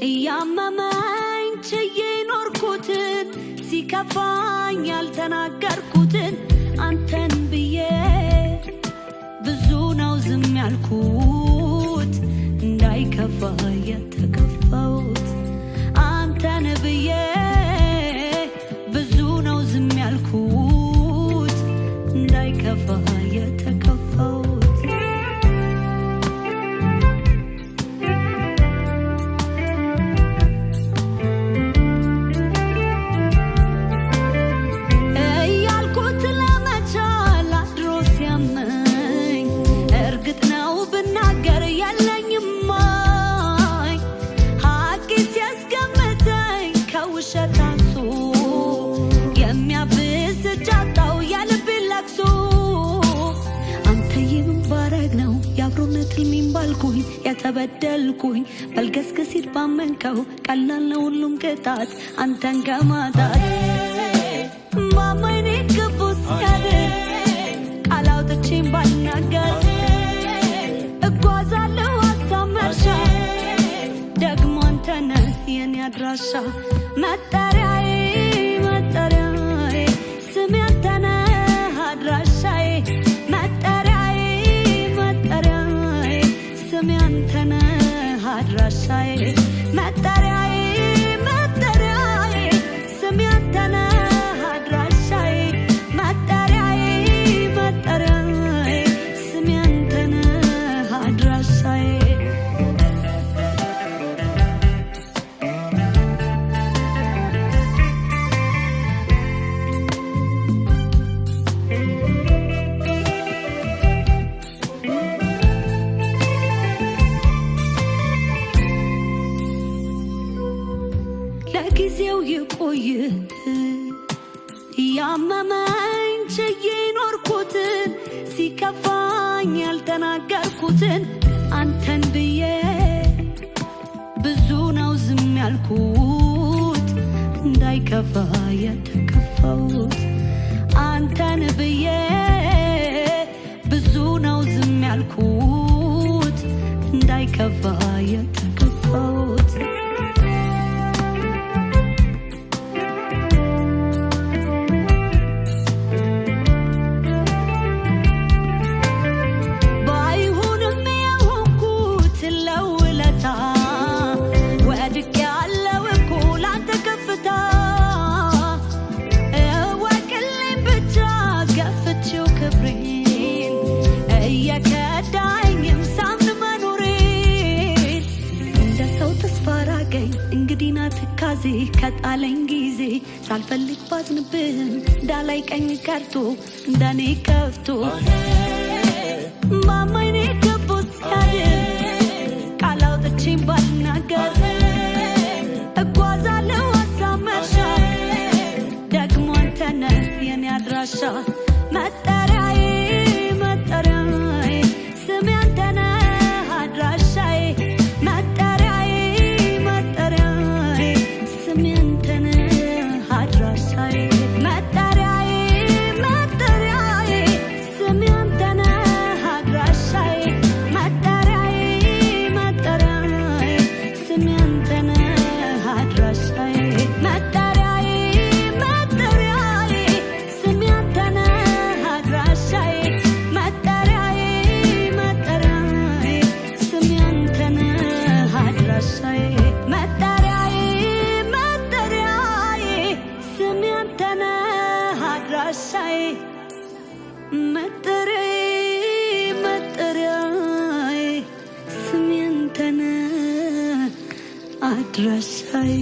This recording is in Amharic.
እያመመኝ ችዬ ኖርኩትን ሲከፋኝ ያልተናገርኩትን አንተን ብዬ ብዙ ነው ዝም ያልኩት እንዳይከፋ የተከፋሁት አንተን ብዬ ብዙ ነው ዝም ያልኩት እንዳይከፋ የተከፋሁት እያልኩት ለመቻል አድሮ ሲያመኝ እርግጥ ነው ብናገር የለኝም ማኝ ሐቂ ሲያስገምተኝ ከውሸት አንሶ የሚያብስ እጅ አጣሁ የልቤን ለቅሶ አንተዬ ምን ባረግ ነው የአብሮነት ህልሜን ባልኩኝ የተበደልኩኝ በልገስገስ ሂድ ባመንከው ቀላል ነው ሁሉም ቅጣት አንተን ከማጣት ማማይኔ ገቦ ሲያድር ቃል አውጥቼም ባልናገር እጓዛለሁ ሀሳብ መርሻ ደግሞ አንተ ነህ የኔ አድራሻ መጠሪያዬ መጠሪያዬ ስሜ አንተ ነህ አድራሻዬ መጠሪያዬ መጠሪያዬ ስሜ አንተ ነህ አድራሻዬ መጠሪያዬ መጠሪያዬ ስሜ አንተ ነህ አድራሻዬ መጠሪያዬ መጠሪያዬ ስሜ አንተ ነህ አድራሻዬ ለጊዜው ይቆይ እያመመኝ ችዬ ኖርኩትን ሲከፋኝ ያልተናገርኩትን አንተን ብዬ ብዙ ነው ዝም ያልኩት እንዳይከፋ የተከፋሁት አንተን ብዬ ብዙ ነው ዝም ያልኩት እንዳይከፋ የተከፋሁት ባይሆንም የሆንኩት ለውለታ ወድቄያለሁ እኮ ላንተ ከፍታ እወቅልኝ ብቻ ገፍቼው ክብሬን እየከዳኝም ሳምን መኖሬን እንደ ሰው ተስፋ ራቀኝ እንግዲህ ና ትካዜ ከጣለኝ ጊዜ ሳልፈልግ ባዝንብህም እንዳላይ ቀኝ ከርቶ እንደኔ ከፍቶ ማማይኔ ገቦ ሲያድር ቃል አውጥቼም ባልናገር እጓዛለሁ ሀሳብ መርሻ ደግሞ አንተ ነህ የኔ አድራሻ መጠሪያዬ መጠሪያዬ ስሜ አንተ ነህ አድራሻዬ መጠሪያዬ መጠሪያዬ ስሜ አንተ ነህ አድራሻዬ መጠሪያዬ መጠሪያዬ ስሜ አንተ ነህ አድራሻዬ መጠሪያዬ መጠሪያዬ ስሜ አንተ ነህ አድራሻዬ መጠሪያዬ መጠሪያዬ ስሜ አንተ ነህ አድራሻዬ መጠሪያዬ መጠሪያዬ ስሜ አንተ ነህ አድራሻዬ መጠሪያዬ መጠሪያዬ ስሜ አንተ ነህ አድራሻዬ መጠሪያዬ መጠሪያዬ ስሜ አንተ ነህ አድራሻዬ።